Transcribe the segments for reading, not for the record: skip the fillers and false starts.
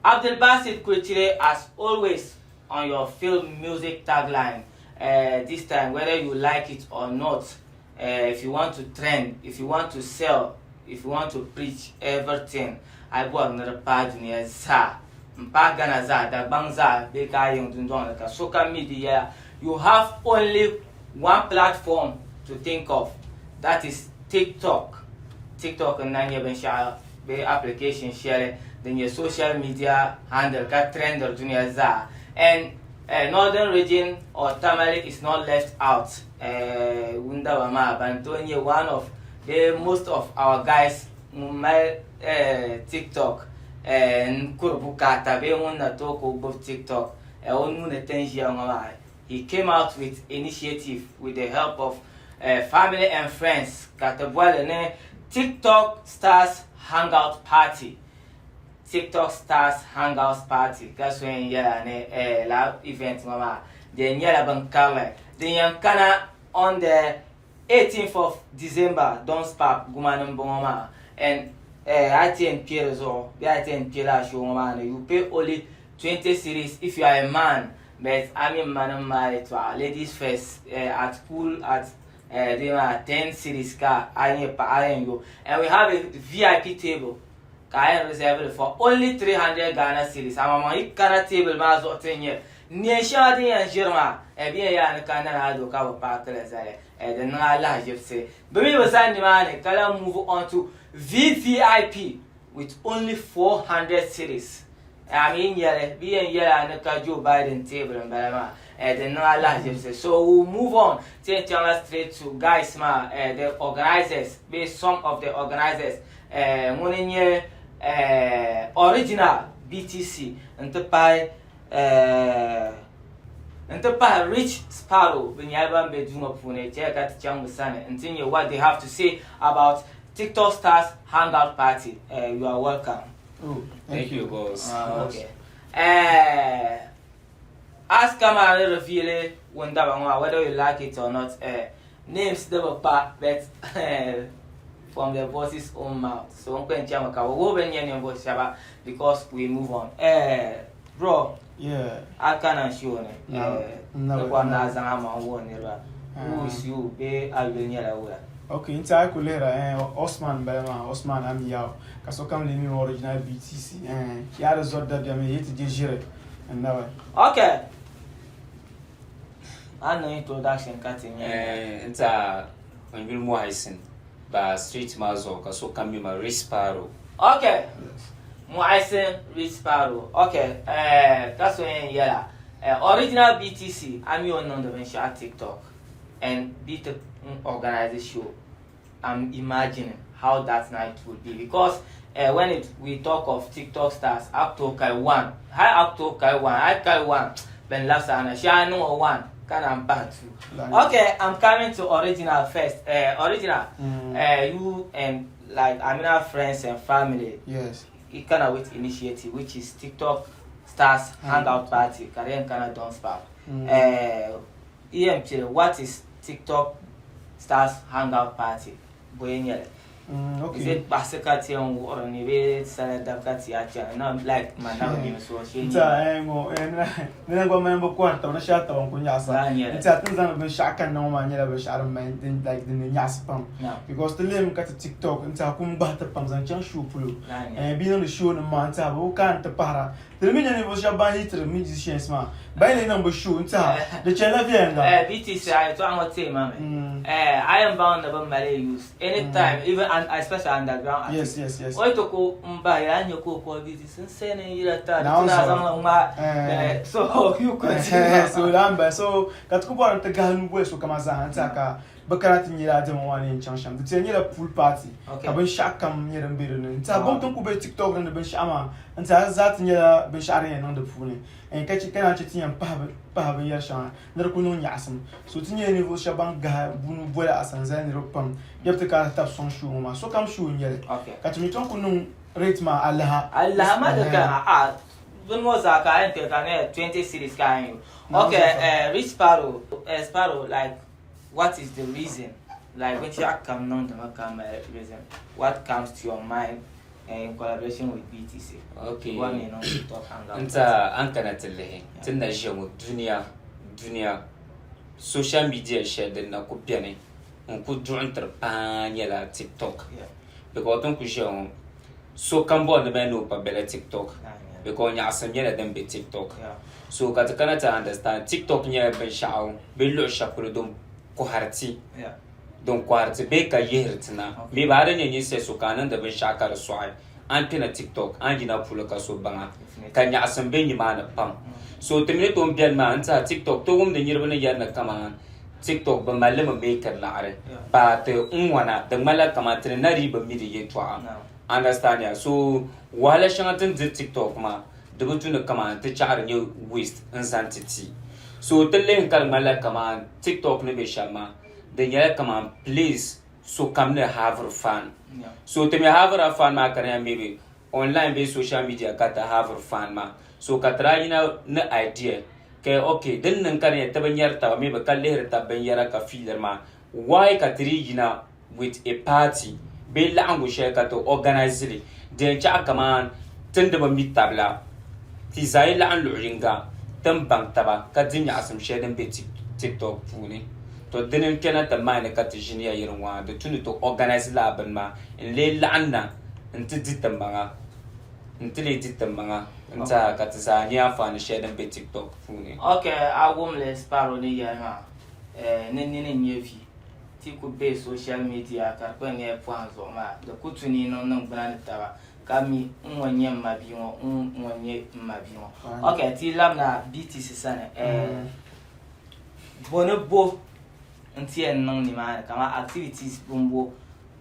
Abdulbasit Kwechire, as always, on your film music tagline. This time, whether you like it or not, if you want to trend, if you want to sell, if you want to preach, everything, a yi bɔri ni di paai dunia zaa, m-paai Ghana zaa, Dagbaŋ zaa, bee ka a yiŋ dundɔŋ ni ka sokam mi di yɛla, you have only one platform to think of, that is TikTok. TikTok n-na nyɛ binshɛɣu bee application shɛli din nyɛ social media handle ka trendiri dunia zaa and Northern region or Tamale is not left out. Wundaba maa ban tooi nyɛ one of bee most of our guys ŋun mali TikTok n kuri bukaata bee ŋun na tooi ku gbubi TikTok o nuu ni ti n ʒiya ŋɔ maa. He came out with initiative with the help of family and friends ka ti boli ni TikTok Stars Hangout Party. TikTok Stars Hangout Party ka so yɛn yɛla ni lala event ŋɔ maa di yɛn nyɛla bin karili din yɛn kana on the 18th of December Don's Park Gumani m-bɔŋɔ maa and a ti yɛn kpe di zuɣu bee a ti yɛn kpe lala show ŋɔ maa ni you pay only 20 cedis if you are a man but a mini ma nim maa yɛtɔɣa ladies first at pool at di maa 10 cedis ka a nyɛ paɣa a yɛn yo and we have a VIP table ka a yɛn reserve li for only 300 Ghana cedis amaa yi kana table maa zuɣu ti nyɛ neen shɛŋa din yɛn ʒiri maa bɛ yɛn yaa ni ka nana ado ka bi paaki li zali di niŋ alahiʒibisi bɛ mi bi zani nimaani ka lahi move on to VVIP with only 400 cedis a mi nyɛli bɛ yɛn yɛla ni ka Joe Biden table n bala maa di niŋ alahiʒibisi so we will move on ti yɛn chaŋla straight to guys maa the organizers bee some of the organizers ŋuni n-nyɛ original BTC n-ti pahi n-ti pahi Rich Sparrow bɛ nyɛla ban be duu ŋɔ puuni chɛya ka ti chaŋ bɛ sani n-ti nya what they have to say about TikTok Stars Hangout Party. You are welcome. Oh, thank you, boss. Okay. As camera ni reveal wundaba ŋɔ whether you like it or not, names di bi pa but from the boss's own mouth. So n kpɛ n chɛmi ka bi wuhi bɛ ni nyɛ ninvuɣu shɛba because we move on. Bro, a kana n show ni ni bɔri ni a zaŋ a maŋ wuhi niriba. Who is you bee a yuli nyɛla wula? Okay, n ti a ku lihira Osman n bala maa, Osman Amiyao ka sokam lee mi ma original BTC. Yaa di zɔri dabiɛm yi ti je ʒiri n naba. Okay. A niŋ introduction ka ti nya. N ti a n yuli Muhaisin ba street maa zuɣu ka sokam mi ma Rich Sparrow. Okay. Muhaisin Rich Sparrow. Okay. Ka so yɛn yɛla original BTC a mi o niŋdi binshɛɣu TikTok and bi ti organize show. I'm imagining how that night would be because when we talk of TikTok stars, up to kai one, hi up to kai one, I kai one, ben labisa na shee a niŋ o one ka naan pahi two. Okay, I'm coming to original first. Original, you and like Amina friends and family. Yes. You kana with initiative which is TikTok Stars Hangout Party, ka di yɛn kana Don's Park. EMP, what is TikTok Stars Hangout Party? Bɔyɛ nyɛli. Okay. Is it kpaɣisi ka ti yɛn wuɣiri ni bee sala dabi ka ti a chana? No, like ma na bi nyɛ so shee Nti a ŋɔ ni na gba mani bi kɔhiri taba ni shɛli taba n-ku nyaɣisa. Laa nyɛli. Nti a ti ni zaŋdi binshɛɣu kanna ŋɔ maa nyɛla binshɛɣu din mali din like din ni nyaɣisi pam. Because ti lihimi ka ti TikTok nti a kum gbahi ti pam zaŋ chaŋ show polo. Laa nyɛli. Bɛ yi niŋdi show nim maa nti a bɛ ku kaani ti pahira. Ti mi nya ninvuɣ shɛba ban hitiri musicians maa, ban yi lee niŋ bɛ show n-tɛha di chanila viɛnyɛliŋga. BTC a yɛtɔɣa ŋɔ teei ma mi. A yɛn baŋ ni bɛ mali use anytime, even and especially underground artists. Yes. O yi ti ku m bahi ya, a ni nya ka o call BTC n say ni n yila ti a di ti na zaŋ li ŋmaai. So you continue. So lala m-bala. So ka ti ku bɔri ni ti gahi nuu boli sokam zaa n-tɛha ka Bɛ kana ti nyɛla diɛma maa ni yɛn chaŋ shɛm. Di ti yɛn nyɛla pool party ka binshɛɣu kam nyɛ din be di ni. N-tiɛha bom tin ku be TikTok ni ni binshɛɣu maa n-tiɛha di zaa ti nyɛla binshɛɣu din yɛn niŋ di puuni. Ka che ka naan che ti yɛn pahi binyɛr shɛŋa ni di ku niŋ nyaɣisim. So ti nyɛla ninvuɣ shɛba ban gahi buni boli asanzali niriba pam bɛ bi ti kana ti tabi sɔŋ show ŋɔ maa. Sokam show n-nyɛ li. Ka ti mi tom ku niŋ rate maa alaha. Alaha maa di ka a bini ŋɔ zaa ka a yɛn kpɛ ka di nyɛla 20 cedis ka a yɛn yo. Okay, Rich Sparrow, Sparrow like what is the reason like binshɛɣu kam niŋdimi ka mali reason what comes to your mind in collaboration with BTC. Okay. Bɔ ni niŋ TikTok hangout. N tiɛha a ni kana ti lihi ti ni na ʒiya ŋɔ dunia dunia social media shɛli din na ku beni n ku duɣi n tiri paa nyɛla TikTok because ti ni ku ʒiya ŋɔ sokam bɔri ni bɛ ni o kpa bela TikTok because nyaɣisim nyɛla din be TikTok so ka ti kana ti understand TikTok nyɛla binshɛɣu bee luɣi shɛli polo din kɔhiri ti din kɔhiri ti bee ka yihiri ti na maybe a di nyɛ ninsali so ka a niŋdi binshɛɣu ka di sɔɣi a ni kpɛna TikTok a ni yina polo ka so baŋa ka nyaɣisim be nimaani pam so ti mi ni tooi beni maa n tiɛha TikTok ti wumdi niriba ni yɛri ni kaman TikTok bɛ mali li mi meekiri laɣiri but n wana di ŋmanila kaman ti ni na dii bi mi di yɛltɔɣa understand ya so wahala shɛŋa ti ni diri TikTok maa di bi tu ni kaman ti chaɣiri nyɛ waste n zaŋ ti ti so ti lihi ka di ŋmanila kaman TikTok ni be shɛm maa di nyɛla kaman place sokam ni haviri fan so ti mi havira fan maa ka di nyɛla maybe online bee social media ka ti haviri fan maa so ka ti daa yina ni idea ka ok din niŋ ka di nyɛ ti bi nyɛri taba maybe ka lihiri taba binyɛra ka fiiliri maa why ka ti dii yina with a party bee laɣingu shɛli ka ti organize li di yɛn chaɣi kaman ti ni di bi mi taba la ti zaa yi laɣim luɣi yinga ti ni baŋ taba ka di nyaɣisim shɛli din be tiktok puuni to dini n-kpɛna ti mind ka ti ʒiniya yiri ŋɔ ha di tu ni ti organize lala bini maa n-lee laɣim na nti di ti maŋa nti lee di ti maŋa n-tiɛha ka ti zaa nya anfaani shɛli din be tiktok puuni. Ok, a wum li Sparrow ni yɛli maa, ni nini n-nyɛ vi. Ti ku be social media ka di kpɛn nyɛla pɔhim zuɣu maa, di ku tu ni yi niŋ niŋgbuna ni taba ka mi n ŋɔ n-nyɛ m mabia ŋɔ, n ŋɔ n-nyɛ m mabia ŋɔ. Ok, ti labina BTC sani, bo ni bo nti yɛn niŋ nimaani kaman activities bimbo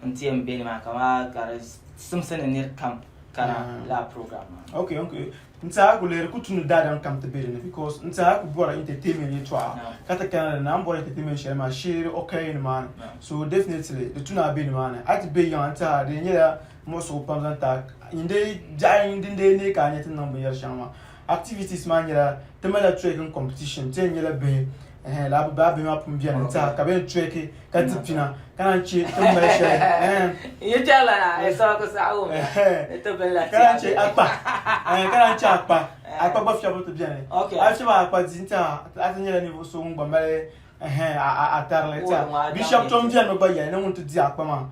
nti yɛn be nimaani kaman ka di simsi ni nir kam kana lala program maa. Ok, ok. N tiɛha ku lee di ku tu ni daadam kam ti be dinni because n tiɛha ku bɔri entertainment yɛltɔɣa ka ti kana dinni a ni bɔri entertainment shɛli maa shee di occur nimaani so definitely di tu ni a be nimaani a yi ti be yiŋa n tiɛha di nyɛla muɣisigu pam zaŋ ti a nyin dee biɛɣu din dee neei ka a nya ti ni niŋ binyɛri shɛŋa maa activities maa nyɛla ti malila twerking competition ti yɛn nyɛla bihi ɛhɛn lala bɛ bihi maa pun beni n tiɛha ka bɛ yɛn twerki ka ti pina ka naan che ti ni mali shɛli ɛhɛn ka naan che akpa ɛhɛn ka naan che akpa akpa gba fiɛbu ti beni a yi fiɛbi akpa di n tiɛha a ti nyɛla ninvuɣu so ŋun gba mali ɛhɛn a tarili n tiɛha bi shɛba tom beni mi gba yɛli ni ŋun ti di akpa maa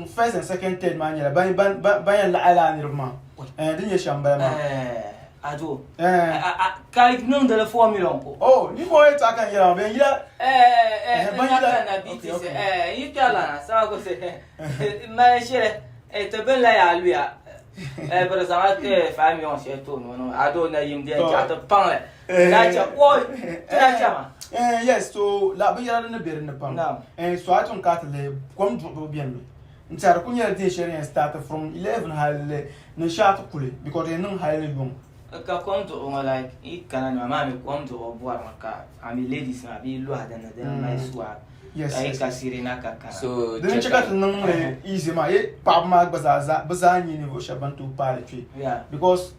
first and second third maa nyɛla ban ban ban yɛn laɣi lala niriba maa ɛɛn din nyɛ shɛm n bala maa. Ado ka niŋdi li 4 million ko. Oh ni mo yɛltɔɣa ka n yɛra maa bɛ yɛn yila. Ban yila na BTC yi kpɛri la na sama ko se mali shɛli ti bin la yaa luya bi di zaŋla 5 million shɛli ti o ni o niŋ ado na yim di yɛn chaɣ ti paŋli la chɛ o ti na chɛ ma. Yes so la binyɛra din ni be dinni pam so a yi tom ka a ti lihi kom duɣibu beni mi n tiɛha di kuli nyɛla diɛ shɛli din yɛn start from 11 hali ni shɛɣu ti kuli because di yɛn niŋ hali ni yuŋ. Ka kom duɣibu ŋɔ like yi kana ni maa maa mi kom duɣibu bɔrimi ka a mi ladies maa bɛ yi lɔhi dinni di ni mali swag ka yi ka sirina ka kana. So Di ni chɛ ka ti niŋ li easy maa yi paɣaba maa gba zaa zaa bɛ zaa nyɛ ninvuɣu shɛba ban tooi paai li kpe because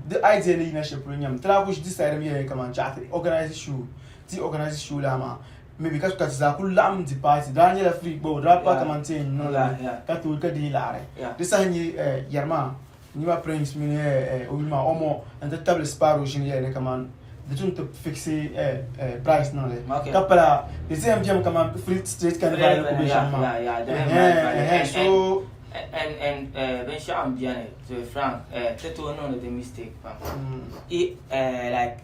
di idea ni yina shɛli polo nyɛmi ti daa kuli decide mi yɛli kaman chaɣ ti organize show ti organize show laa maa maybe ka ti zaa kuli laɣim di party di daa nyɛla free gba o di daa pa kaman ti yɛn niŋ li ka tooi ka deei laɣiri di saha nyɛ yɛri maa Nima Prince mini o yuli maa Omo n-ti tabili Sparrow ʒini yɛli ni kaman di tu nti fiksi price niŋ li ka pala di ti yɛn bemi kaman free street carnival ni ku be shɛm maa ɛhɛn so And binshɛɣu m-beni to be frank ti tooi niŋdi di mistake pam like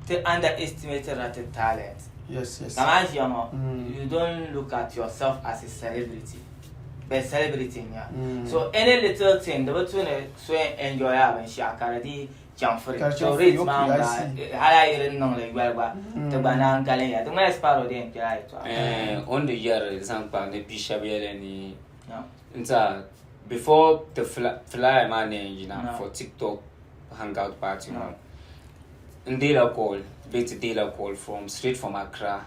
ti underestimate la ti talent kaman a ʒiya ŋɔ you don't look at yourself as a celebrity bɛ celebrity n-nya. So any little thing di bi tu ni so yɛn enjoy a binshɛɣu ka di dii chaŋ free. So rate maa n-gba hali a yi di niŋ li yoli gba ti gba naan galim ya. Di ŋmanila Sparrow di yɛn kpɛla a yɛltɔɣa. O ni di yɛri zaŋ kpa ni bi shɛba yɛli ni n tiɛha before the flyer maa ni yɛn yina for TikTok hangout party ŋɔ n deela call bee ti deela call from straight from Accra.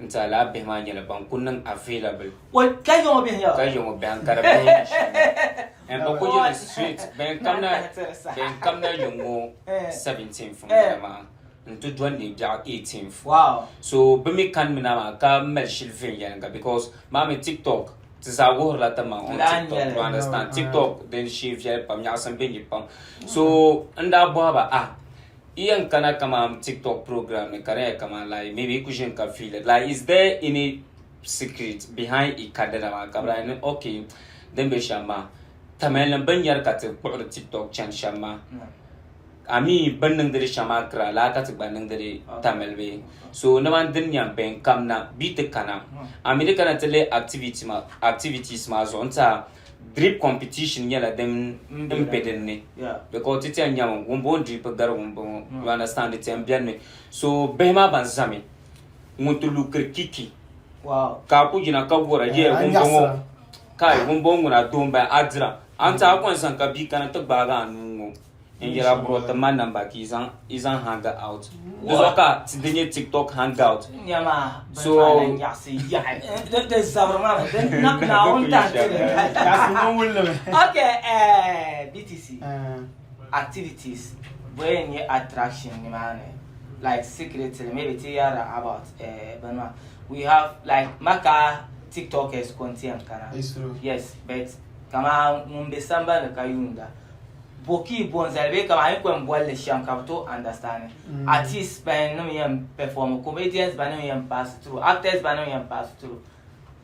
N tiɛha lala bihi maa nyɛla ban ku niŋ available. Ka yiŋɔ bihi nyɛba. Ka yiŋɔ bihi n ka di bihi ni shɛm. And bɛ ku yiri straight bɛn kamna bɛn kamna yiŋɔ 17th n bala maa n ti dɔni ni biɛɣu 18th. Wow. So bɛ mi kanimi na maa ka mali shili viɛnyɛlinga because maa mi TikTok. Ti zaa wuhirila ti maŋ on TikTok, you understand? TikTok din shee viɛli pam, nyaɣisim be ni pam. So n daa bɔhi ba, ah, yi yɛn kana kaman TikTok program ni ka di nyɛla kaman like maybe yi ku ʒini ka feel it. Like is there any secret behind i kadina maa? Ka bɛ daa ni okay, din be shɛm maa, Tamale bɛ ni nyari ka ti kpuɣiri TikTok chani shɛm maa, A mi bɛ ni niŋdi li shɛm maa kira laa ka ti gba niŋdi li Tamil bee? So ni man din yɛn bɛn kam na bɛ ti kana. A mi di kana ti lihi activity maa activities maa zuɣu n-tiɛha drip competition nyɛla din n be din ni because ti tiɛha nyami ŋun bɔŋɔ drip gari ŋun bɔŋɔ you understand di tiɛha beni mi. So bihi maa ban zami ŋun ti lu kirikiki ka a ku yina ka wara yeah ŋun bɔŋɔ kai ŋun bɔŋɔ ŋuna doo m-bala a dira a ni tiɛha a ku yɛn zaŋ ka bia kana ti gbaagi a nuu ŋɔ. N yɛla bro ti ma number ka i zaŋ hang out. Di zuɣu ka ti di nyɛ TikTok hang out. So Okay, BTC activities bɔ yɛn nyɛ attraction nimaani like secretly maybe ti yɛrila about bini maa we have like maka TikTokers ko n-ti yɛn kana. Yes, but kaman ŋun be sambani ka yuunda. Bo ka yi bo n-zali bee kaman a yi ku yɛn boli li shɛm ka bɛ tooi understand Artists ban nim yɛn perform, comedians ban nim yɛn pass through, actors ban nim yɛn pass through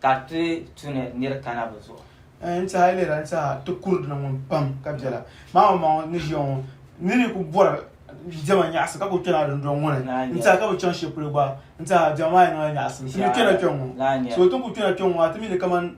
ka ti tu ni niri kana bɛ zuɣu. N tiɛha yi lihira n tiɛha ti kuri dina ŋɔ pam ka biɛla. Maa maŋmaŋ ni ʒiya ŋɔ niri yi ku bɔri diɛma nyaɣisim ka ku kpɛna dundɔŋ ŋɔ ni n tiɛha ka bi chaŋ shɛli polo gba n tiɛha diɛma maa yi niŋla nyaɣisim ti mi kpɛna kpɛŋ ŋɔ so ti ni ku kpɛna kpɛŋ ŋɔ maa ti mi ni kaman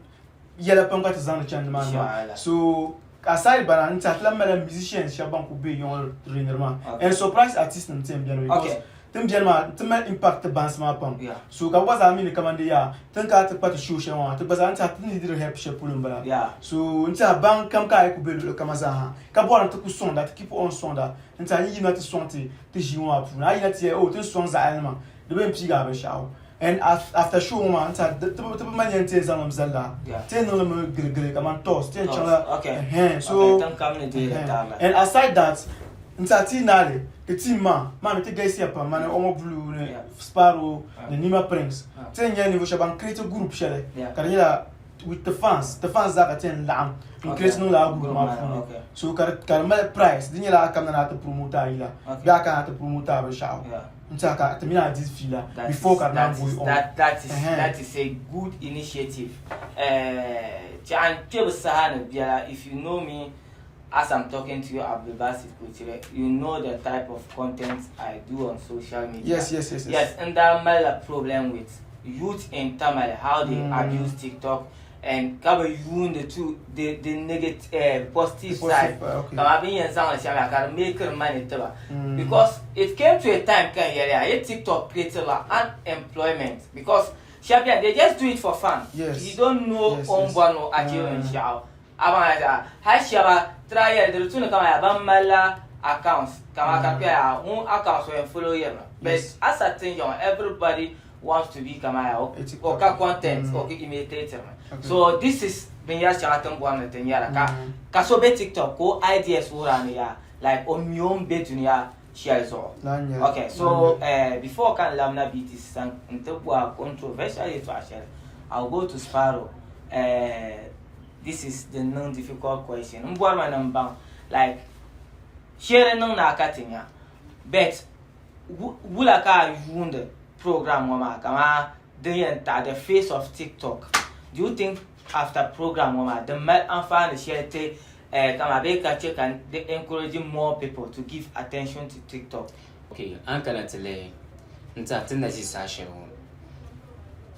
yɛla pam ka ti zaŋdi chani nimaani maa so aside bala n tiɛha ti lahi malila musicians shɛba ban kuli be yiŋɔ trainiri maa and surprise artist nim ti yɛn beni because tin beni maa ti mali impact ti bansi maa pam so ka bɛ gba zaa mi ni kamani di yaa tin kana ti kpa ti show shɛli ŋɔ maa ti gba zaa n tiɛha ti ni diri help shɛli polo m-bala so n tiɛha ban kam ka a yi kuli be luɣili kam zaa ha ka bɔri ni ti kuli sɔŋda ti keep on sɔŋda n tiɛha yi yina ti sɔŋ ti ti ʒii ŋɔ maa puuni a yi yina ti yɛli oh ti ni sɔŋ zaɣ'yini maa di bi yɛn piigi a binshɛɣu And after show ŋɔ maa n tiɛha ti bi mali yɛn ti yɛn zaŋ li mi zali la ti yɛn niŋ li mi gili gili kamani tours ti yɛn chaŋla ɛhɛn so and aside that n tiɛha ti yi naai li ti team maa maa mi ti galisiya pam mani Omo Blue ni Sparrow ni Nima Prince ti yɛn nyɛla ninvuɣu shɛba ban create group shɛli ka di nyɛla with the fans the fans zaa ka ti yɛn laɣim n create niŋ lala group maa puuni so ka di mali price di nyɛla a kamina ni a ti promote a yila bee a kana ni a ti promote a binshɛɣu n tiɛha ka ti mini a di fiila before ka di naan go on. That is, that is a good initiative. Tiɛha n kpe bi saha ni biɛla if you know me as I'm talking to you Abdulbasit Kuchire you know the type of content I do on social media. Yes, yes, yes, yes. Yes, n daa malila problem with youth in Tamale how they abuse TikTok and ka bi yuundi to the the negative eh, positive side Okay. kama bin yɛn zaŋli shɛm la ka di make money tiba because it came to a time ka n yɛli ya ye TikTok create la unemployment because shɛba bɛni they just do it for fun Yes. you don't know Yes, o ni yes. bɔri ni o achieve binshɛɣu a baŋ ya zaa hali shɛba tira yɛli di di tu ni kama ya ban malila accounts kama ka kpɛya ŋun accounts o yɛn follow yirimi but Yes. as at tin yaŋɔ everybody wants to be kama ya o A o ka content Mm. o ki imitate mi Okay. so this is binyɛri shɛŋa tin bɔri ni ti nyɛra ka Mm. ka so be TikTok ka o ideas wuhira ni ya like o mi o ni be dunia shɛli zuɣu Lan nyɛli. okay so before ka n labina BTC san n ti bɔhi controversial yɛltɔɣa shɛli I will go to Sparrow this is the niŋ difficult question n bɔri ma ni n baŋ like sheri niŋ na ka ti nya but wula ka a yuundi program ŋɔ maa kaman din yɛn taɣi the face of TikTok do you think after program ŋɔ maa din mali anfaani shɛli ti eh, kaman bee ka che ka di encourage more people to give attention to TikTok? Ok, a ni kana ti lihi n tiɛha ti ni na ʒi saha shɛli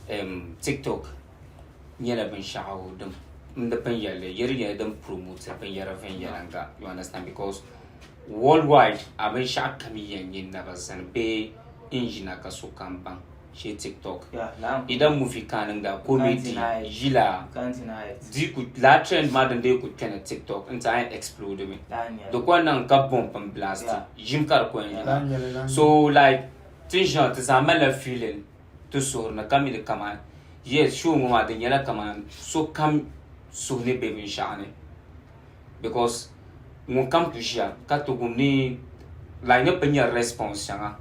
ŋɔ TikTok nyɛla binshɛɣu din n di pun yɛli li yiri nyɛla din promote binyɛra viɛnyɛliŋga you understand because worldwide a binshɛɣu kam yɛn nyɛ naba zani bee n yina ka sokam baŋ shee TikTok either movie ka a niŋda comedy yila di ku lala trend maa din dee ku kpɛna TikTok n ti a yɛn explode mi di ko niŋ ka bomb n blast ʒim ka di ko yɛn yina so like ti ni ʒiya ŋɔ ti zaa malila feeling ti suhuri ni ka mi li kaman yes show ŋɔ maa di nyɛla kaman sokam suhu ni be binshɛɣu ni because ŋun kam ku ʒiya ka ti wum ni like ni pun nya response shɛŋa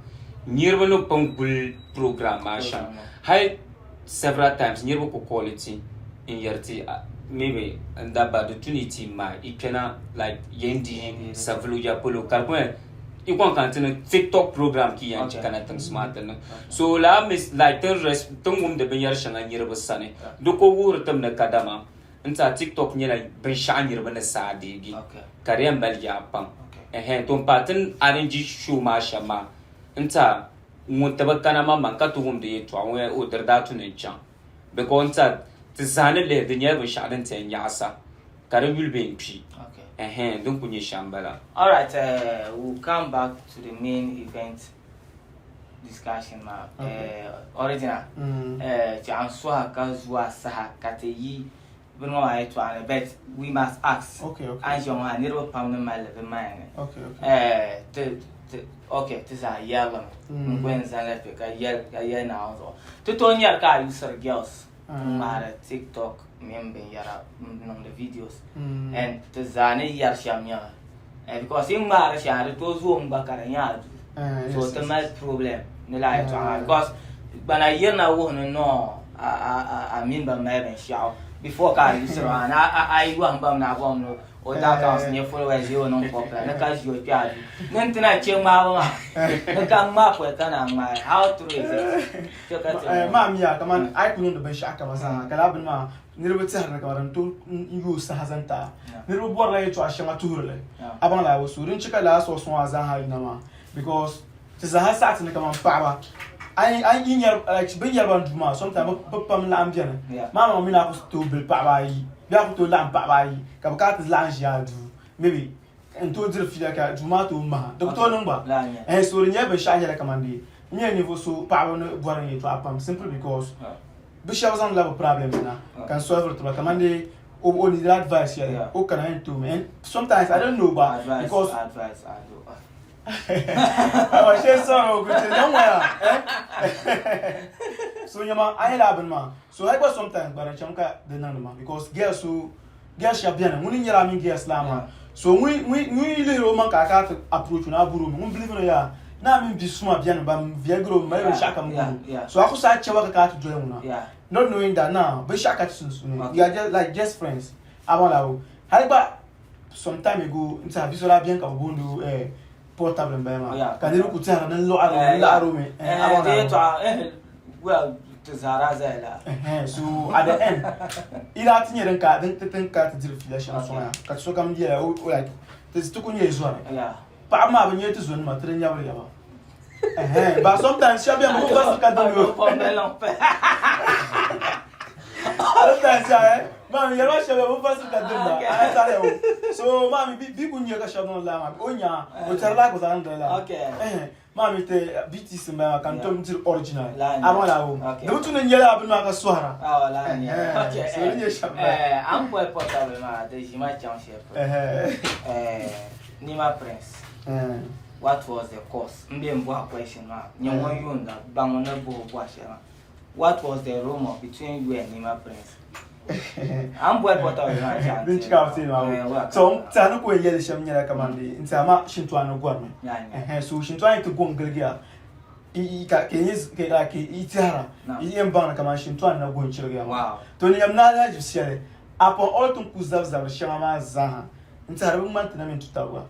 niriba ni pun guli program maa shɛm hali several times niriba ku call ti. n yɛri ti maybe n dabba di tu ni ti maa i kpɛna like yɛn di savulu ya polo ka di ku nyɛ i kɔŋ ka n ti niŋ tiktok program ki yɛn kana tiŋsi maa ti niŋ so laa mis like tin res tin wumdi binyɛri shɛŋa niriba sani di ko wuhiri tim ni kadama n tiɛha tiktok nyɛla binshaɣu niriba ni saa deegi ka di yɛn mali yaa pam ɛhɛn to n paai tin arrange show maa shɛm maa n tiɛha ŋun ti bi kana maŋmaŋ ka ti wumdi yɛltɔɣa ŋun yɛli o diri daa tu ni n chaŋ because n tiɛha ti zaa ni lihi di nyɛla binshaɣu din ti yɛn nyaɣisa ka di yuli bee n kpi ɛhɛn din kuli nyɛ shɛm n bala. Alright, we'll come back to the main event discussion maa. Original, chɛ an suha ka zuwa saha ka ti yi bini ŋɔ maa yɛltɔɣa ni but we must ask. A ni ʒiya ŋɔ maa niriba pam ni mali li bɛ maya ni. Ti ti ok ti zaa yɛrili mi n ku yɛn zaŋ li kpe ka yɛli ka yɛli Naawuni zuɣu. Ti tooi nyari ka a yusiri girls n ŋmahiri TikTok mini binyɛra n niŋdi videos and ti zaa ni yɛri shɛm nyɛmi because yi ŋmahiri shɛŋa di tooi zoomi gba ka di nyɛ a duu so ti mali problem ni lala yɛltɔɣa maa because gbana yirina wuhi ni no a mini ba mali binshaɣu before ka a yusiri maa ni a yi yɔhim ba mi ni a bɔhim ni o daa accounts nyɛ followers ʒi o niŋ popular ni ka ʒi o kpe a duu ni n ti na che ŋmaabu maa ni ka ŋmaa pɔi ka na ŋmaai how true is it Che ka ti ŋɔ. Maa miya kaman a yi ku niŋdi binshɛɣu kama zaa ka lala bini maa niriba tɛhiri ni kaman din tooi yooi saha zaŋ ti a. Niriba bɔrila yɛltɔɣa shɛŋa tuhiri li. A baŋ lala so din che ka lala source ŋɔ maa zaaha yina maa because ti zaaha saɣi ti ni kaman paɣaba a yi nyari like bɛ ni nyari ba duu maa sometimes bɛ pam laɣim beni maa maŋ mi ni a ku tooi bili paɣaba ayi bee a ku tooi laɣim paɣaba ayi ka bɛ kana ti laɣim ʒi a duu maybe n tooi diri fiila ka duu maa tooi maha di ku tooi niŋ gba ɛɛn so di nyɛla binshaɣu nyɛla kaman dee n nyɛla ninvuɣu so paɣaba ni bɔri n yɛltɔɣa pam simply because bɛ shɛba zaŋdila bɛ problems na ka n solviri ti ba kaman dee o need la advice shɛli o kana yɛn toomi and sometimes I don't know gba because Awa shee sɔŋ o ku ti niŋ ŋɔ eh so nyama a yɛla bini maa so hali gba sometimes gba di chɛmi ka di niŋdi ma because girls so girls shɛba bɛni ŋuni n nyɛla a mini girls laa maa so ŋun yi lihiri o maŋ ka a kana ti approach o ni a buri o mi ŋun believe ni yaa ni a mini bi suma bɛni ban viɛlgiri o mali binshɛɣu kam guli o so a ku sahi chɛba ka kana ti doli ŋuna not knowing that now binshɛɣu ka ti sunsuuni we are just like just friends a baŋ la hali gba some time ago n tiɛha bia so daa beni ka bɛ booni o eh, portable n bala maa Yeah, ka niriba ku tɛhiri ni n lɔɣiri o, n laɣiri o mi eh, a baŋ Di la yɛltɔɣa eh, well ti zahara zaya la. Ɛhɛn, so at the end i daa ti nyɛ din ka din ti tin ka ti diri fiila shɛm sɔŋ ya ka sokam yɛla o o like ti ti ku nyɛ zɔri Yeah. paɣaba maa bi nyɛ ti zonima ti di nyabiri ya ba Ɛhɛn, but sometimes shɛba bɛni bɛ ku basiri ka dini o Sometimes ya eh, maa mi yɛliba shɛba bɛ basiri ka dini ba a tariya o so maa mi bi ku nyɛ ka shɛba niŋ lala maa o nya o tari la ka o zaŋ niŋdi lala Okay. Ɛhɛn, maa mi ti BTC n bala maa ka n tom diri original Laa a baŋ la o Okay. di bi tu ni n yɛla bini maa ka sɔhira Oh, laa nya. Ɛhɛn, Okay. so di nyɛ shɛm bala. Eh, an boli portable maa di ʒima chaŋ shɛli polo. Ɛhɛn. Eh, Nima Prince. Ɛhɛn. What was the cause? M be n bɔhi question maa nyɛ ŋun yuunda baŋ ni bɔhi bɔhi shɛli maa. What was the rumor between you and Nima Prince? An boli portable maa chaŋ Din chika ti maa Eh, so n tiɛha ni ku yɛn yɛli shɛm nyɛla kamani dee n tiɛha maa shintɔɣu ni gɔrimi Ɛhɛn, so shintɔɣu yi ti go n-giligiya i ka ka yi ka like i tɛhira i yɛn baŋ ni kamani shintɔɣu ni na go n-chirigiya maa to ni yɛm ni alahiʒib shɛli upon all ti ni ku zabi zabiri shɛŋa maa zaaha n tɛha di bi ŋmani ti na mini tuta gba.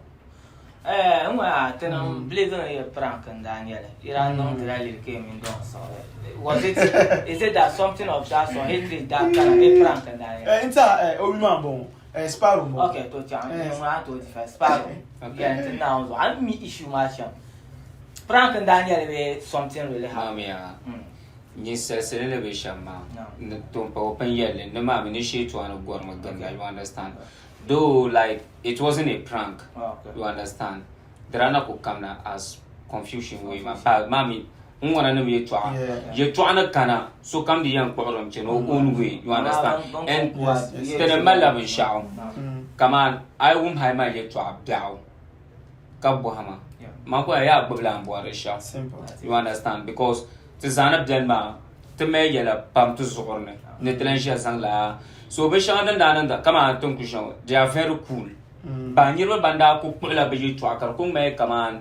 Eh, n ŋɔ ti niŋ believe ni yɛ prank n daa nyɛli. Yi daa niŋ ti la liri ka mini dɔŋ siɣili. Was it, is it that something of that sort, hatred daa kana bee prank n daa nyɛli? Eh, n tɛha eh, o yuli maa m-bɔŋɔ, eh, Sparrow m-bɔŋɔ. Okay, to chaŋ, n ŋɔ a tooi ti fa Sparrow. Yɛli ti Naawuni zuɣu, a ni mi issue maa shɛm. Prank n daa nyɛli bee something really happened? Maamiya, ninsalisili ni be shɛm maa, ni to m-pa o pun yɛli li, ni maami ni sheetɔɣu ni gɔrimi ginda, you understand? Though like it wasn't a prank, oh, okay. you understand? Di daa na ku kamina as confusion way ma ba maa mi n ŋɔna nim yɛltɔɣa yɛltɔɣa ni kana sokam di yɛn kpuɣiri mi chani o own way you understand and ti ni malila binshaɣu kaman a yi wum hali maa yɛltɔɣa biɛɣu ka bɔhi ma man ku yaa gbubila n bɔri shɛm you understand because ti zaani beni maa ti mali yɛla pam ti zuɣuri ni ni ti lan ʒiya zaŋ lala so binshɛŋa din daa niŋda kamani ti ni kuli ʒiya ŋɔ they are very cool ba niriba ban daa kuli kpuɣila bɛ yɛltɔɣa ka di kuli ŋmani kamani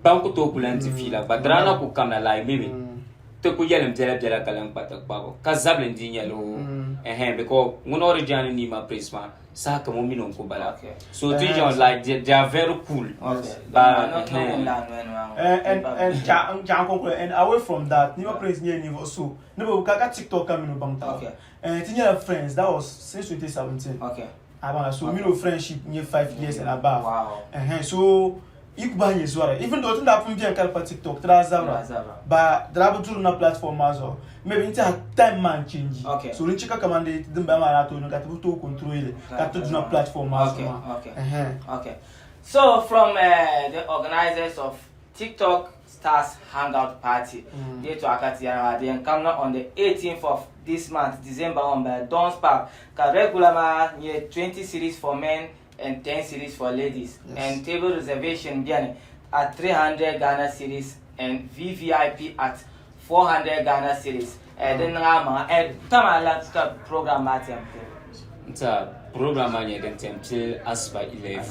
ban ku tooi ku lan di fiila gba di daa na kuli kamina like maybe. Ti ku yɛlim biɛla biɛla ka lan kpa ti kpabu ka zabili n-di nyɛli o ɛhɛn because ŋuna o di jaani Nima Praise maa saha kam o mini o n-ku bala so ti ʒiɛm like they are very cool ba ɛhɛn. And and chaɣ n kɔŋko and away from that Nima Praise nyɛla ninvuɣ so ni bi ka ka TikTok ka mini o baŋ taba ɛhɛn ti nyɛla friends that was since 2017 a baŋ so mini o friendship nyɛ 5 years and above ɛhɛn so Yi ku bahi nyɛ zɔri. Even though ti ni daa pun beni ka di pa TikTok, ti daa zabira. Ba di daa bi duri na platform maa zuɣu. Maybe n tɛha time maa n change. So din che ka kaman dee din bala maa daa tooi niŋ ka ti bi tooi control li ka ti duna platform maa zuɣu maa. Okay. So from the organizers of TikTok Stars Hangout Party, di yɛtɔɣa ka ti yɛra maa di yɛn kamina on the 18th of this month, December ŋɔ m-bala, Dons Park, ka regular maa nyɛ 20 cedis for men and 10 cedis for ladies yes. and table reservation bɛni at 300 Ghana cedis and VVIP at 400 Ghana cedis eh, din niŋ a maŋa eh, tama la ka program maa ti yɛn pili nta program maa nyɛ din ti yɛn pili asiba 11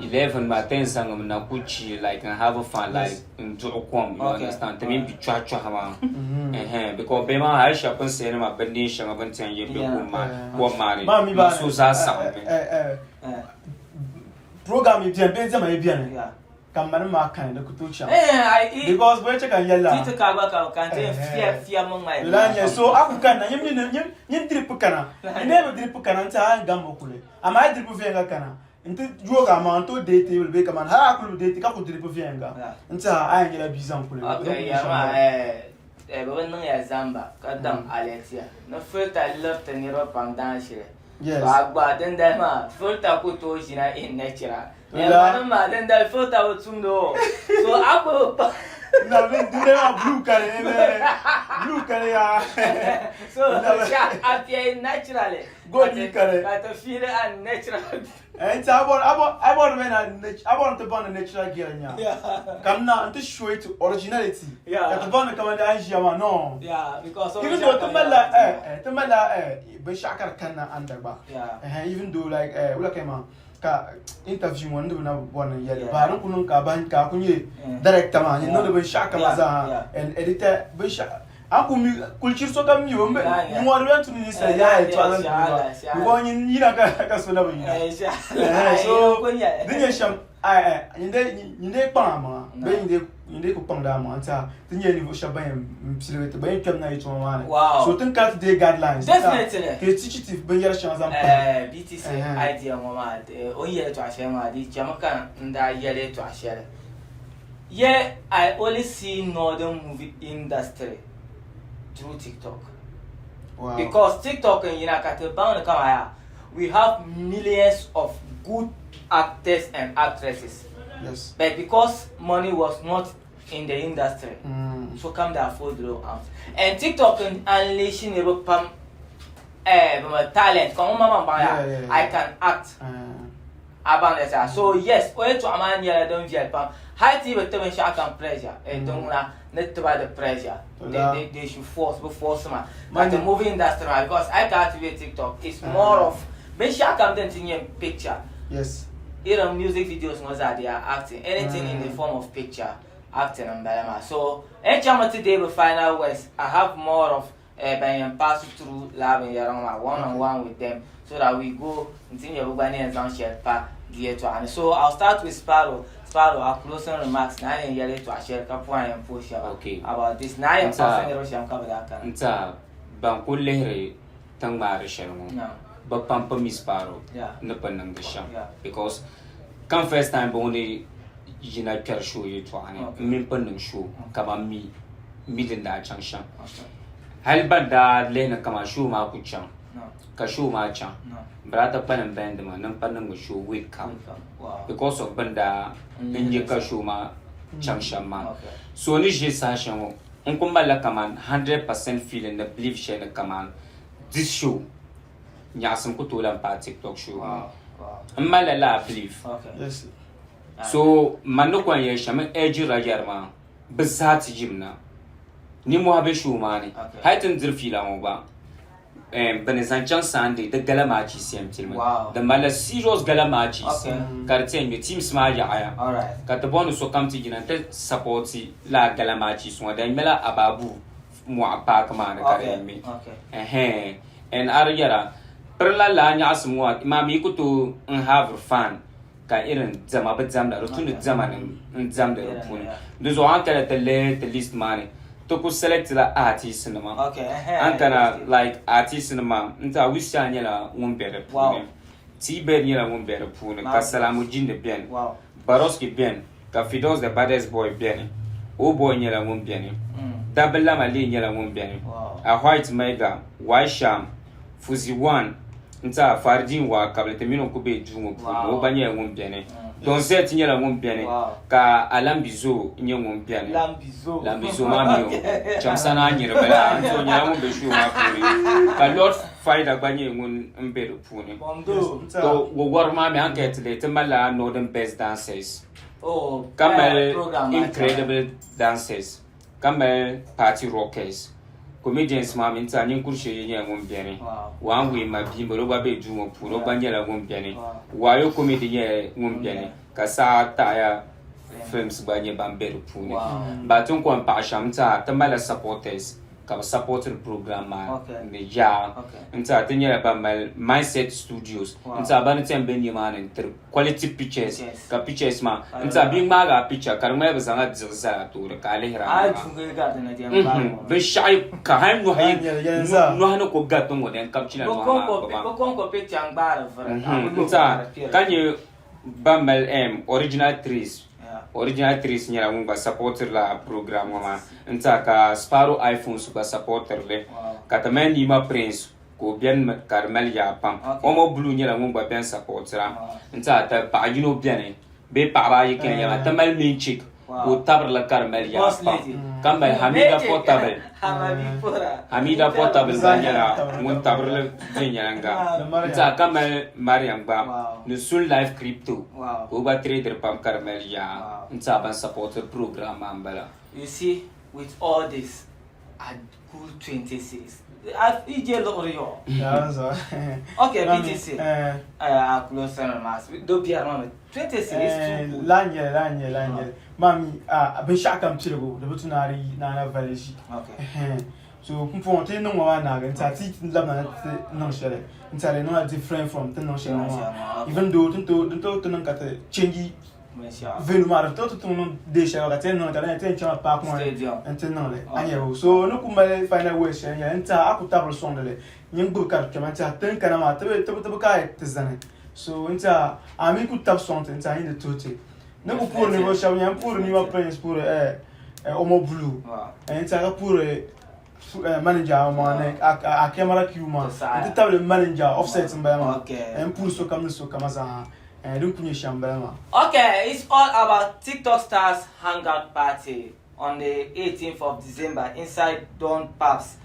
11 maa ti yɛn zaŋmi na ku chi like and have fun like n duɣi kom you understand ti mini bi chɔhi chɔhi maa ɛhɛn because bihi maa hali shɛba pun sayi ni maa bi neen shɛŋa bini ti yɛn ye bɛ kom maa ni maa so zaa saɣim mi. Program yi beni bee diɛma yi beni ka m ma nim maa kani di ku tooi chaŋ because bɛ chɛ ka n yɛli la Ti ka gba ka ka n ti fiɛ fiɛ mi ŋmai lala n-nyɛ so a ku kanna nyin mi nyin drip kana n dee bi drip kana n ti a gambu kuli amaa a yi drip viɛnyɛla kana N ti yoog a maŋa n tooi deei teebuli bee kamani hali a kuli bi deei ti ka ku diri bi viɛnyɛliŋga n tiɛha a yɛn nyɛla bia zaŋ kuli Ok ya maa eh bɛ bi niŋ ya zamba ka daŋ alɛtiya ni filter liriti niriba pam daanshili Yes. To a gba dindali maa filter ku tooi ʒina in natural Nɛma maa dindali filter bi tumdi o so a ku bi kpa Na dindali maa blue kali blue kali yaa so a appear naturally Gold mi kali. Ka ti feel unnatural. N ti a bɔri a bɔri bɛ na a bɔri ti baŋ ni natural girl nya. Ka m na n ti show it originality. Ka ti baŋ ni kamani a ni ʒiya maa no. Yeah, because even though ti malila eh ti malila eh binshɛɣu ka di kanna under gba. Eh even though like eh wula ka maa ka interview ŋɔ n di bi na bɔri ni n yɛli ba din ku niŋ ka bahi ka a ku nyɛ director maa nyin niŋdi binshɛɣu kam zaa and editor binshɛɣu A ku mi kuli chiri sokam mi o mi ŋɔri bɛn tu ni ninsal yaa yɛltɔɣa zaŋ ti ba because nyin yina ka so na bi yina so di nyɛ shɛm nyin dee kpaŋ a maŋa bee nyin dee ku kpaŋdi a maŋa n-tiɛha ti nyɛla ninvuɣ shɛba ban yɛn piligi ti gba yɛn kpɛmi na yɛltɔɣa maa ni so ti ni kana ti deei guidelines ka ti teach ti binyɛr shɛŋa zaŋ pahi. BTC idea ŋɔ maa o ni yɛli yɛltɔɣa shɛli maa di chami ka n daa yɛli yɛltɔɣa shɛli. Yeah, I only see northern movie industry through TikTok. Wow. Because TikTok n yina ka ti baŋ ni kama yaa, we have millions of good actors and actresses. Yes. But because money was not in the industry, so kam daa fold low out. And TikTok n unleash niriba pam eh, talent. Ka ŋun ma maŋ baŋ yaa, Yeah. I can act. Uh. A baŋ di zaa. So yes, o yɛltɔɣa maa nyɛla din viɛli pam. Hali ti yi bi ti binshɛɣu kam pressure, eh, din ŋuna ni ti ba di pressure. They, they, they should force, bi force ma. Ka ti movie industry maa, because I ka ti be TikTok, it's more of binshɛɣu kam din ti nyɛ picture. Yes. Irin music videos ŋɔ zaa, they are acting. Anything in the form of picture, acting m-bala maa. So, n chaŋmi ti deei bi final words, I have more of eh, ban yɛn pass through laa binyɛra ŋɔ maa one on one with them so that we go nti nyɛ bɛ gba ni yɛn zaŋ shɛli pa di yɛltɔɣa ni. So I'll start with Sparrow. Sparrow, our closing remarks, ni a yɛn yɛli yɛltɔɣa shɛli ka puhi a yɛn puhi shɛba Okay. about this. Ni a yɛn Nta- kpaŋsi niriba shɛm ka bɛ daa kana. N tiɛha ban kuli lihiri tiŋ ŋmaari shɛli ŋɔ No. bɛ pam pa mi Sparrow ni pun niŋdi shɛm Yeah. because kam first time bɛ ŋɔ ni yina kpɛri show yɛltɔɣa ni Okay. m mini pun niŋ show ka ban mi mi din daa chaŋ shɛm. Okay. Hali ban daa lihi ni kaman show maa ku chaŋ No. ka show maa chaŋ No. bɛ daa ti kpalim band maa ni m pa niŋmi show week kam Week kam. Wow. because of bɛn daa Mm. n nya ka show maa chaŋ shɛm maa. Okay. So ni ʒe saha shɛli ŋɔ n ku malila kaman 100% feeling ni belief shɛli ni kaman this show nyaɣisim ku tooi lan paai TikTok show maa. Wow. Wow. M malila lala belief. Okay. Yes. So man ni kɔŋ yɛli shɛm n urge Rajari maa bɛ zaa ti yim na. Ninmɔhi be show maa ni. Okay. Hali ti ni diri fiila ŋɔ gba, bɛ ni zaŋ chaŋ Sunday di gala matches yɛn pilimi. Wow. Di malila serious gala matches Okay. ka di ti yɛn ŋme teams maa yaɣaya. All right. Ka ti bɔŋ ni sokam ti yina nti supporti lala gala matches ŋɔ. Di yɛn ŋmɛla Ababu. mɔɣu paaki maa ni ka di yɛn mi. Ɛhɛn and a di yɛra pirila laa nyaɣisim ŋɔ maa mi ku tooi n haviri fan ka irin diɛma bi diɛmda di tu ni diɛma ni n diɛmdi di puuni di zuɣu a ni kana ti lihi ti list maa ni ti ku select la artist nima a ni kana like artist nima n tiɛha Wisia nyɛla ŋun be di puuni T-Bird nyɛla ŋun be di puuni ka Salamu Jindi beni Baroski beni ka Fidos the baddest boy beni O boy nyɛla ŋun beni Dabba Lama Lee nyɛla ŋun beni A White Maiga, Y Sham, Fuzi One n-ti a Faridin Waa kabili ti mini o ku be duu ŋɔ puuni o gba nyɛla ŋun beni Don Zet nyɛla ŋun beni ka Alambizo nyɛ ŋun beni Lambizo maa mi o Chamsa Naa nyiri bala n-ti o nyɛla ŋun be show maa puuni ka Lord Faida gba nyɛ ŋun be di puuni to wawariba maa mi a ni kaya ti lihi ti malila Northern Best Dancers ka mali Incredible Dancers ka mali Party Rockers Comedians maa mi n tiɛha ninkuri shee nyɛla ŋun beni One Way ma bia m-bala o gba be duu ŋɔ puuni o gba nyɛla ŋun beni Wayo Comedy nyɛla ŋun beni ka Saa Taɣiya Films gba nyɛ ban be di puuni But ti ni kɔŋ paɣi shɛm n tiɛha ti malila supporters ka bɛ supportiri program maa ni yaa n tiɛha ti nyɛla ban mali Mindset Studios n tiɛha ba ni ti yɛn be nimaani n-tiri quality pictures ka pictures maa n tiɛha bɛ yi ŋmaagi a picture ka di ŋmanila bɛ zaŋla diɣi zali a tooni ka a lihiri a maŋa binshɛɣu ka hali nɔhi ni ku gariti ŋɔ din ka bɛ chila nɔhi maa gbuba n tiɛha ka nyɛ ban mali original trees original trees nyɛla ŋun gba supportiri la program ŋɔ maa n tiɛha ka Sparrow iPhones gba supportiri li ka ti mali Nima Prince ka o beni ka di mali yaa pam. Omo Blue nyɛla ŋun gba beni sapɔtira n ti a ti paɣa yino beni bee paɣaba ayi ka yɛn maa ti mali main chick ka o tabiri li ka di mali yaa pam ka mali Hamida Portable Hamida Portable gba nyɛla ŋun tabiri li viɛnyɛlinga n ti a ka mali Mariam gba ni Sun Life Crypto ka o gba traderi pam ka di mali yaa n ti a ban sapɔtiri program maa m bala. You see with all this a cool 20 cedis. EJ luɣiri yɔ. Okay, BTC. A close sana maa. Do biɛri maa mi 20 cedis too good. Lan nyɛli, lan nyɛli, lan nyɛli. Maa mi a binshɛɣu kam piligu di bi tu ni a di yi ni a na vali ʒi. So pumpɔŋɔ ti yi niŋ ŋɔ maa naagi n tiɛha ti yi labina ni ti niŋ shɛli n tiɛha di niŋla different from ti ni niŋ shɛli ŋɔ maa. Even though ti ni tooi ti niŋ ka ti change Venue maa di tooi ti niŋ day shɛli ka ti yɛn niŋli ka di nyɛla ti yɛn chaŋla paaki ŋɔ ni n-ti niŋ li a nya bɛ so ni ku mali final words shɛli n-nyɛli n tiɛha a ku tabiri sɔŋdi li nyin gbubi ka di kpɛma n tiɛha ti ni kana maa ti bi ka ti zani so n tiɛha a mi ku tabi sɔŋ ti n tiɛha nyin di tuhi ti ni ku puhiri ninvuɣ shɛba n-nyɛ n puhiri Nima Prince puhiri Omo Blue n tiɛha ka puhiri manager maa ni a camera crew maa n ti tabili manager offset n bala maa n puhiri sokam ni sokama zaa Din ku nyɛ shɛm n bala maa. Okay, it's all about TikTok stars hangout party on the 18th of December inside Don Pubs.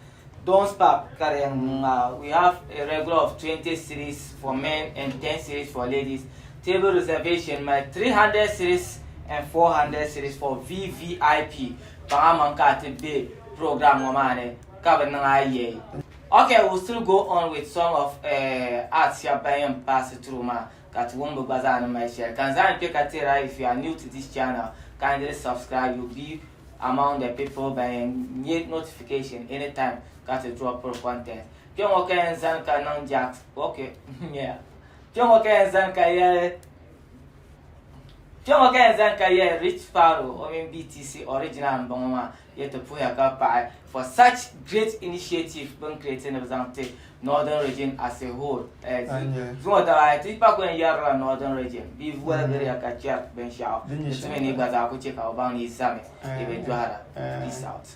Don's Pub, Karenga. We have a regular of 20 cedis for men and 10 cedis for ladies. Table reservation, my 300 cedis and 400 cedis for VVIP. Paɣa man ka ti be program ŋɔ maa ni ka bi niŋ a yɛi. Ok, we'll still go on with some of arts shɛba ban yɛn pass through maa ka ti wum bɛ gba zaa ni mali shɛli. Ka n zaŋ kpe ka tira if you are new to this channel, kindly subscribe, you'll be among the people ban yɛn nyɛ notification anytime ka ti drop content. Kpe ŋɔ ka yɛn zani ka niŋ Jack, ok, yeah. Kpe ŋɔ ka yɛn zani ka yɛli Kpɛŋɔ ka yɛn zaŋ ka yɛli Rich Sparrow o mini BTC original m-bɔŋɔ maa yɛ ti puhiya ka paɣi for such great initiative bɛ ni create ni bɛ zaŋ ti Northern Region as a whole. Zuŋɔ daba ayi ti pa ku yɛn yɛrila Northern Region bɛ waligiriya ka chɛri binshɛɣu di tumi ni gba zaa ku che ka bɛ baŋ ni yi zami yi bi dɔhira. Peace out.